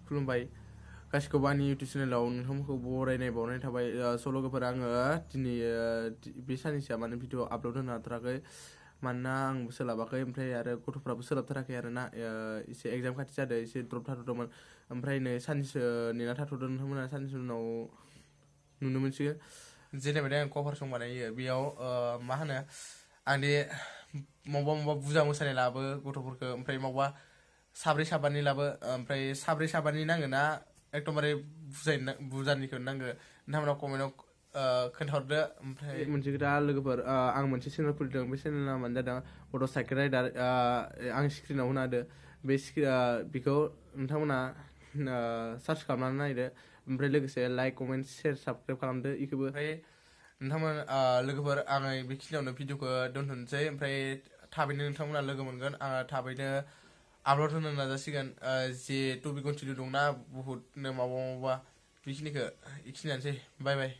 खुलुमबाय गासिखौबो आंनि इउटुब चेनेलाव नोंथांमोनखौ बरायनाय बावनाय थाबाय सल'गोफोर आङो दिनै बे साननैसोआ माने भिडिअ आपल'ड होनो हाथाराखै मानोना आंबो सोलाबाखै ओमफ्राय आरो गथ'फ्राबो सोलाबथाराखै आरोना एसे एग्जाम खाथि जादों एसे द्रप थाथ'दोंमोन ओमफ्राय नै साननैसो नेना थाथ'दों नोंथांमोना साननैसो उनाव नुनो मोनसिगोन जेनेबा आं कभार सं बानायो बेयाव मा होनो आंनि मबा बुरजा मोसानाय लाबो गथ'फोरखौ ओमफ्राय मबा साब्रै साबानि लाबो ओमफ्राय साब्रै साबानि नांगोना एकदमबारे बुरजानिखौ नांगो नोंथांमोना कमेन्टआव खोन्थाहरदो ओमफ्राय मोनसे खोथा लोगोफोर आं मोनसे चेनेल खुलिदों बे चेनेलनि नामानो जादों अट' साइकेल राइडार आं स्क्रिनाव होना होदो बे बेखौ नोंथांमोना सार्च खालामनानै नायदो ओमफ्राय लोगोसे लाइक कमेन्ट शेयार साबसक्राइब खालामदो इखौबो ओमफ्राय नोंथांमोन लोगोफोर आङो बेखिनियावनो भिडिअखौ दोनथ'नोसै ओमफ्राय थाबैनो नोंथांमोना लोगो मोनगोन आङो थाबैनो आपल'ड होनो नाजासिगोन जे टपिक कन्टिनिउ दंना बुहुदनो माबा बेखिनिखौ बेखिनियानोसै बाय बाय